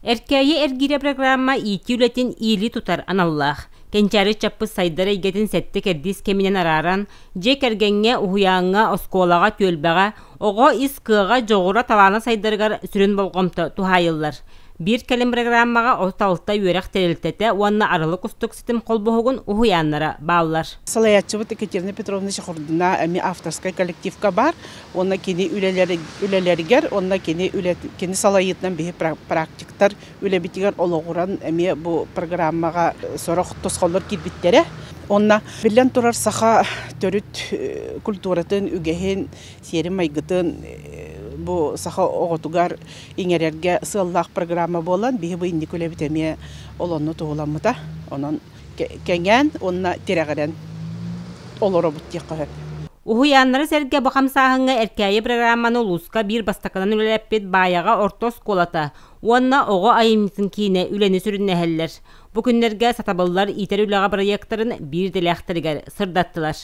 Эркээйи эргиирэ программа иитии үлэтин иилии тутар аналлаах. Кэнчээри ыччаппыт сайдар эйгэтин сэттэ кэрдиис кэминэн арааран, дьиэ кэргэҥҥэ, уһуйааҥҥа, оскуолаҕа, түөлбэҕэ оҕо ис кыаҕа, дьоҕура, талаана сайдарыгар сүрүн болҕомто туһаайыллар. Биир кэлим программаҕа 36 үөрэх тэрилтэтэ уонна Арылы кустук ситим холбоһугун уһуйааннара бааллар. Салайааччыбыт Екатерина Петровна Чехордуна эмиэ авторскай коллективка баар. Уонна кини үлэлэригэр уонна кини кини салайыытынан биһи практиктар үлэбитигэр олоҕуран эмиэ бу программаҕа сорох тосхоллор киирбиттэрэ. Уонна биллэн турар саха төрүт культуратын, үгэһин, сиэрин-майгытын бу саха оҕотугар иҥэрэргэ сыаллаах программа буолан, биһи бу инники үлэбит эмиэ ол онно туһуламмыта. Онон кэҥээн уонна тирэҕирэн олоробут диэххэ сөп. Уһуйааннары сэргэ бу хамсааһыҥҥа Эркээйи программаны улууска биир бастакынан үлэлэппит Баайаҕа орто оскуолата уонна оҕо айымньытын киинэ үлэни сүрүннэһэллэр. Бу күннэргэ сатабыллар иитэр үлэҕэ бырайыактарын биир идэлээхтэригэр сырдаттылар.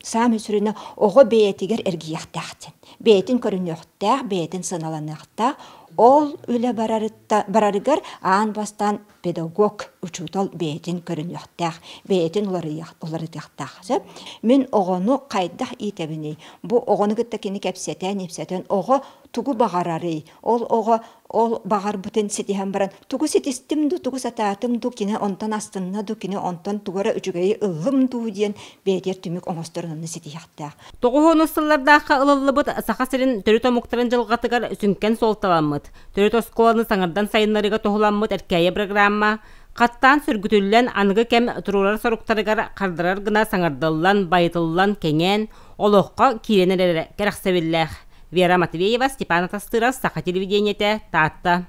Саамай сүрүнэ оҕо бэйэтигэр эргийиэхтээх бэйэтин көрүнүөхтээх, бэйэтин сыаналаныахтаах. Ол үлэ барарыгар аан бастаан педагог, учуутал бэйэтин көрүнүөхтээх, бэйэтин уларытыахтаах. Сөп? Мин оҕону хайдах иитэбиний? Бу оҕону кытта кини кэпсэтэн, ипсэтэн, оҕо тугу баҕарарый? Ол оҕо ол баҕарбытын ситиһэн баран тугу ситистим дуу, тугу сатаатым дуу, кини онтон астынна дуу, кини онтон тугу эрэ үчүгэйи ыллым дуу диэн бэйэтигэр түмүк оҥосторун онно ситиһиэхтээх. Тоҕуһуонус сыллардаахха ылыллыбыт Саха сирин төрүт омуктарын дьылҕатыгар сүҥкэн суолталаммыт, төрүт оскуоланы саҥардан сайыннарыыга туһуламмыт Эркээйи программа хаттаан сөргүтүллэн аныгы кэм туруорар соруктарыгар хардарар гына саҥардыллан, байытыллан, кэҥээн, олоххо киирэн эрэрэ кэрэхсэбиллээх. Вера Матвеева, Степан Атастыров, Саха телевидениетэ, Таатта.